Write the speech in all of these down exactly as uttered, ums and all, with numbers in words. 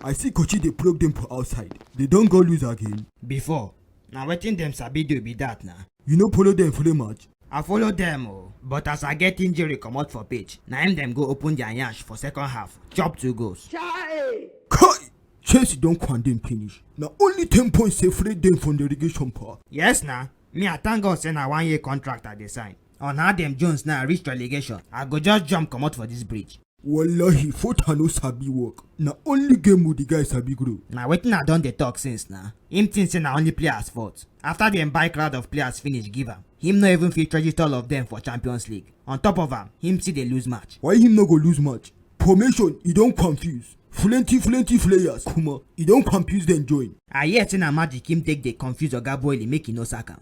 I see Kochi dey plug dem for outside. They don go lose again. Before, na wetin dem sabi do be that na. You no follow dem play match? I follow dem o, but as I get injury comot for pitch, na im dem go open their yansh for second half, chop two goals. Chai! Kai! Chelsea don condemn finish. Na only ten points separate dem from the relegation power. Yes na, me I thank God say na one year contract I dey sign. On how dem Jones now reach relegation, I go just jump comot for this bridge. Wallahi, Fota no sabi work. Na only game with the guy sabi grow. Na wetin I don dey talk since na. Him think say na only players fault. After dem buy crowd of players finish give am, him no even fit register all of them for Champions League. On top of am, him still dey lose match. Why him no go lose match? Formation, e don confuse. Plenty, plenty players, kuma, e don confuse dem join. I hear say na magic him take dey confuse Oga Boyle make e no sack am.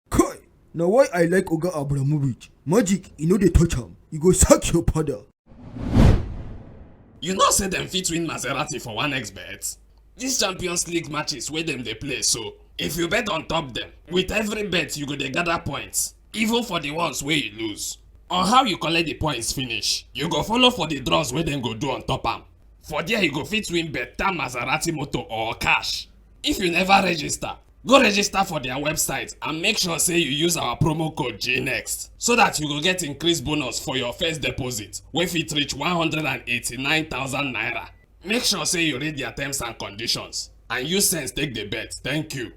Kai, na why I like Oga Abramovich. Magic, e no dey touch am. E go sack your father. You know say dem fit win Maserati for one X bet? These Champions League matches wey dem dey play so, if you bet on top dem, with every bet you go dey gather points, even for the ones wey you lose. On how you collect the points finish, you go follow for the draws wey dem go do on top am. For there you go fit win better Maserati motor or cash. If you never register, go register for their website and make sure say you use our promo code G next so that you go get increased bonus for your first deposit wey fit reach one hundred and eighty-nine thousand naira. Make sure say you read their terms and conditions and use sense take the bet. Thank you.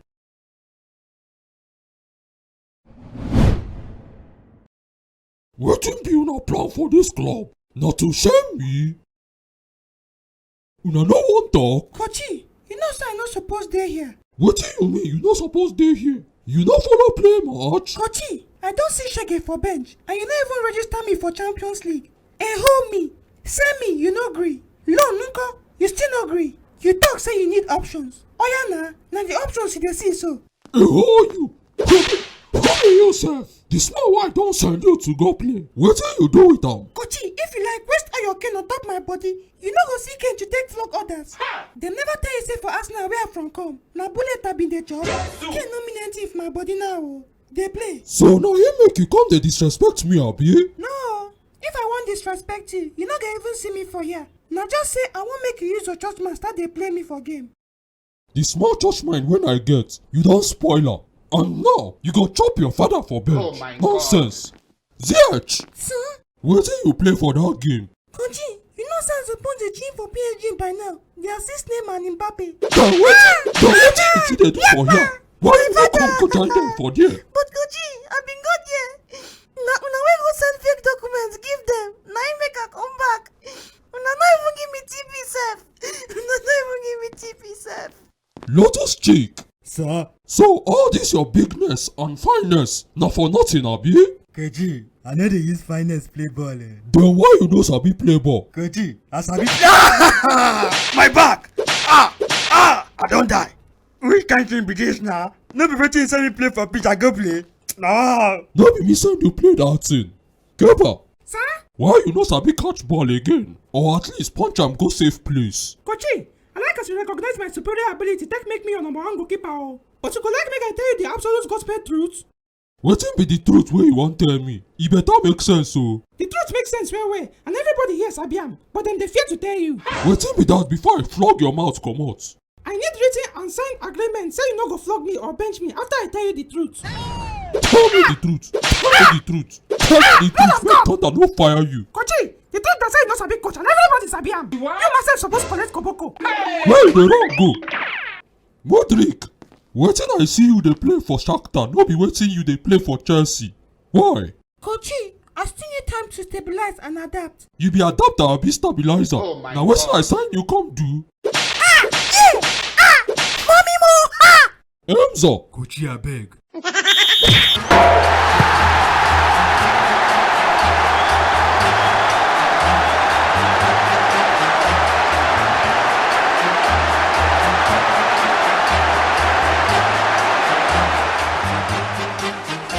Wetin be una plan for this club? Na to shame me? Una no wan talk? Kochi, you know say I no suppose dey here. Wetin you mean you no suppose dey here? You no follow play match? Kochi, I don see shege for bench and you no even register me for Champions League. E hold me, say me, you no gree. Loan nko, you still no gree. You talk say you need options. Oya na, na the options you dey see so. E hold you? Who be yourself? The small one don send you to go play. Wetin you do with am? Kochi, if you like, waste all your cane on top my body. You no go see cane to take flog others. Dem never tell you say for Arsenal where I from come, na bullet I bin dey chop. Cane no mean anything for my body now o. Dey play. So na him make you come dey disrespect me, abi? No, if I wan disrespect you, you no go even see me for here. Na just say I wan make you use your church man start dey play me for game. The small church mind when I get, you don spoil am. And now, you go chop your father for bench. Oh my God. Nonsense. Ziyech! Sir? Wetin you play for that game? Kochi, you know say I suppose dey train for P S G by now. Dey assist Neymar and Mbappe. Then wetin, then wetin you still dey do for here? Why you no come go join them for there? But Kochi, I bin go there. Na una wey go send fake documents give them. Na im make I come back. Una no even give me T P sef. Una no even give me T P sef. Lotus chick. Sir. So all this your bigness and fineness na for nothing, abi? Kochi, I no dey use fineness play ball, eh. Then why you no sabi play ball? Kochi, I sabi. My back! Ah! Ah! I don die. Which kind thing be this na? No be wetin you send me play for pitch I go play? No. No be me send you play that thing. Kepa. Sir? Why you no sabi catch ball again? Or at least punch am go safe place? Kochi, I like as you recognize my superior ability take make me your number one goalkeeper o. But you go like make I tell you the absolute gospel truth? Wetin be the truth wey you wan tell me? E better make sense o. The truth make sense well well and everybody here sabi am, but dem dey fear to tell you. Wetin be that before I flog your mouth comot? I need written and signed agreement say you no go flog me or bench me after I tell you the truth. Tell me the truth. Tell me the truth. Tell me the truth. Make thunder no fire you. Kochi, the truth na say you no sabi coach and everybody sabi am. You myself suppose collect koboko. Where you dey run go? Modric, wetin I see you dey play for Shakhtar no be wetin you dey play for Chelsea. Why? Kochi, I still need time to stabilize and adapt. You be adapter abi stabilizer? Oh my God. Na wetin I sign you come do? Ah! Yeah! Ah! Mommy mo! Ah! Emzo! Kochi, abeg.